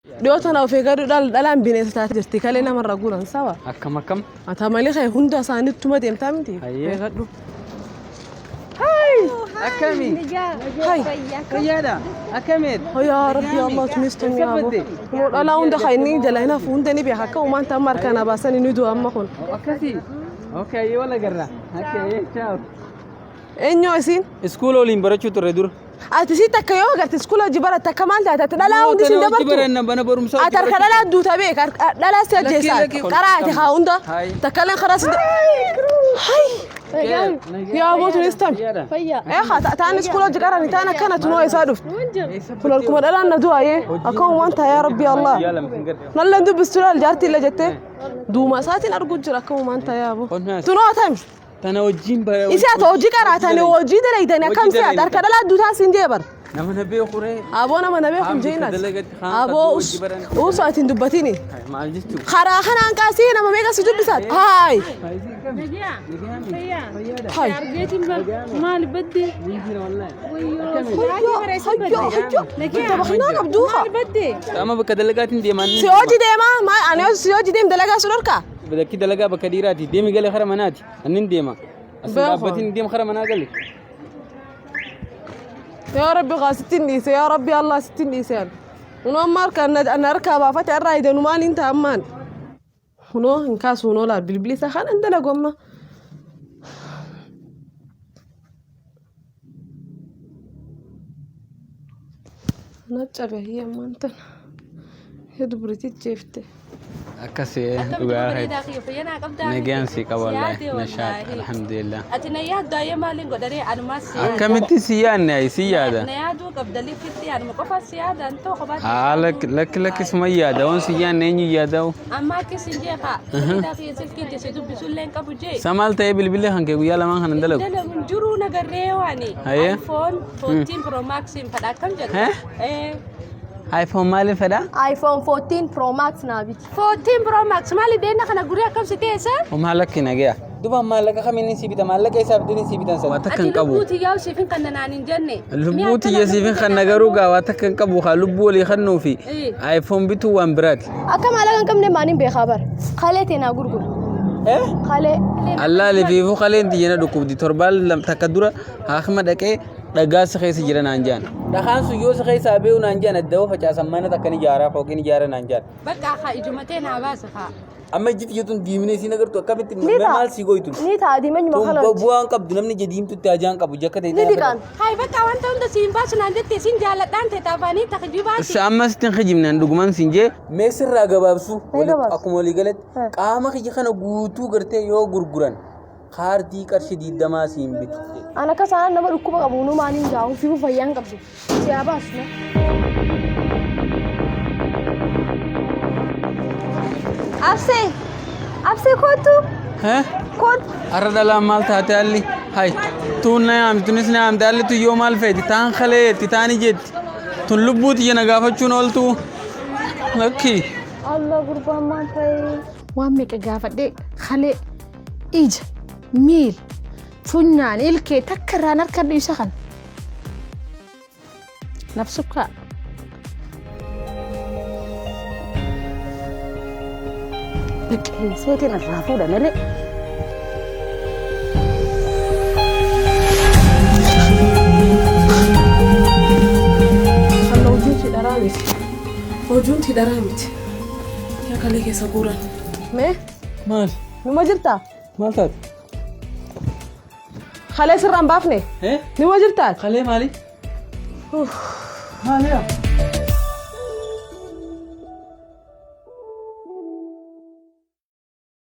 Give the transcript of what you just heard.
Dhiyoo tana of eeggadhu dhalaan bineensa taatee jirti kalee namarra guuran saba. Akkam akkam. Ata malee kan hunda isaaniittuma deemtaa miti. Hayyee. Eeggadhu. Akkami? Hai. Fayyaadha. Akkamiit? Yaa Rabbi Allah tunis tun yaa bo. Kunoo dhalaa hunda kan inni jala hin hafu hunda ni beeka akka uumaan ta'an harkaan baasan inni du'a amma kun. Akkasii. Okay, ayyee wal agarra. Okay, ayyee ciao. Eenyu isiin? Iskuula waliin barachuu turre dura. Ati si takka yoo agarte iskuula hojii baratte akka maal taate ati dhalaa hundi sin Hojii dabartu. baranna mana barumsaa. Ati harka dhalaa duuta beek dhalaa si ajjeesaa Lakkii, lakkii. karaa ati haa hunda Hai. takka leen karaa si. Hai. Yaa boo tunis tam. Fayyaadha. Eh haa ta'an iskuula hojii qarani ta'an akkana tunoo isaa dhufte. Kun harkuma dhalaan na du'a yee akka uumaan ta'a yaa Rabbi Allah. Guyyaa lama hin garre. Nalleen dubbistu laal jaartii illee jettee duuma isaatiin arguu jira akka uumaan ta'a yaa boo. Qonnaas. Tunoo atami. Tana wajjin bara. Isi ati hojii qaraatanii hojii dalaydanii akkam si ati harka dhalaa duutaa siin jee bar. Nama na beeku ree. Aboo nama na beeku Haan hin bika jeenaati. dalagatti, haan Aboo qabduu us hojii baran. usu ati hin dubbatini. Maal jechuun? Karaa kanaan kaasee nama meeqa si dubbisaat? Haay. Haay. Argeetiin bar maal badde? Hayyoo hayyoo hayyoo. Tabaxinaa qabduu haa. Badde? Amma bakka dalagaatiin deemaan. Si hojii deemaa maal ani si hojii deem dalagaa sun harkaa? Bakki dalagaa bakka dhiiraati. Deemi galee kara manaati. Annin deema. Asin Beeku. dhaabbatiin deem kara manaa gale. Yaa Rabbi kaa sittin dhiise yaa Rabbi Allah sittin dhiise ani. Kunoo amma harka ana harkaa baafate irraa idanu maaliin ta'a ammaan. Kunoo hin kaasu kunoo laal bilbilli isaa kana hin dalagu amma. Na cabe ammaan tana. Yaa dubritii jeefte. Akkasii dhugaa Nagaan si qaba wallaahi. Nashaat alhamdulillah. Ati na yaaddu ayyee maaliin godhanii anumas si yaada. Akkamitti si yaadne ayi si yaada. Na yaaduu qabda lifitti anuma qofa si yaada antoo kophaatti. Haa lakki lakki lakki suma yaada waan si yaadne eenyu yaada'u. Amma akkas hin jee kaa. Firiidhaa fi silkiin si dubbisullee hin qabu jee. Sa maal ta'ee bilbilli kan kee guyyaa lamaan kana hin dalagu. Dalagu hin jiruu nagarree waani. Hayyee. iPhone 14 Pro Max hin fedha akkam jedhu. Hee? Eh. iPhone maaliif fedha? iPhone 14 Pro Max naa biti. 14 Pro Max maali deena kana gurii akkam si teessa? Homaa lakki nagaya. Duba maallaqa kamiin si bita maallaqa isaa bitanii si bitan sana. Waa takka Ati hin qabu. lubbuu tiyyaa siif hin kanna naan hin jenne. Lubbuu tiyya siif hin kanna garuu gaa waa takka hin qabu haa lubbuu walii kannuu fi iPhone bituu waan biraati. Akka maallaqa hin qabne maaliin beekaa bara. Kalee tee naa gurgura. Kalee. Allaa lifiifuu kaleen tiyya na dhukkubdi torbaan takka dura haakima dhaqee dhagaa si keessa jira naan jaan. Dhakaan sun yoo si keessaa beeku naan jaan adda facaasan mana takka ni ijaaraa fooqin ijaara naan jaan. Bakka haa ijumatee naa baasa haa. Amma ijji tiyya tun diimnee siin agartu akkamitti Ni ta'a. maal sii gooytu? Ni ta'a diimanyuma Tun kana. bu'aan qabdu namni ija diimtutti hajaan qabu jakka ta'e. Ni dhiqaan. Hai bakka wanta hunda siin baasu naan jette siin jaaladhaan ta'e taafaanii takjibaati. Amma sitti hin kijibnaan dhuguman siin jee. Mee sirraa gabaabsu Mee gabaabsu. akkuma walii galatti qaama kiyya kana guutuu gartee yoo gurguran kaardii qarshii 20 siin bitu. An akka isaan nama dhukkuba qabu nu maaliin jaa'u fiifuu fayyaa hin qabdu. Si haa baasu. na. Absee! Absee kootu! Kootu! Har'a dhalaan maal taate haalli? Hai tuun na yaamti tunis na yaamti haalli tun yoo maal feeti taan kalee jetti taan ijetti tun lubbuu tiyya na gaafachuun ooltuu lakki. Allah gurbaan maal ta'e? Waan meeqa gaafadhee kalee ija miil funyaan ilkee takka irraan harkadhu isa kana. Nafsukkaa. Liqeesseetiin irraa fuudha malee. Kan hojiin si dharaa miti. Hojiin si dharaa miti. Yaa kalee keessa guuran. Mee Maal? numa jirtaa? Maal taate? Kalee sirraan baafne? Eh? Numa jirtaa? Kalee maali? Maali yaa?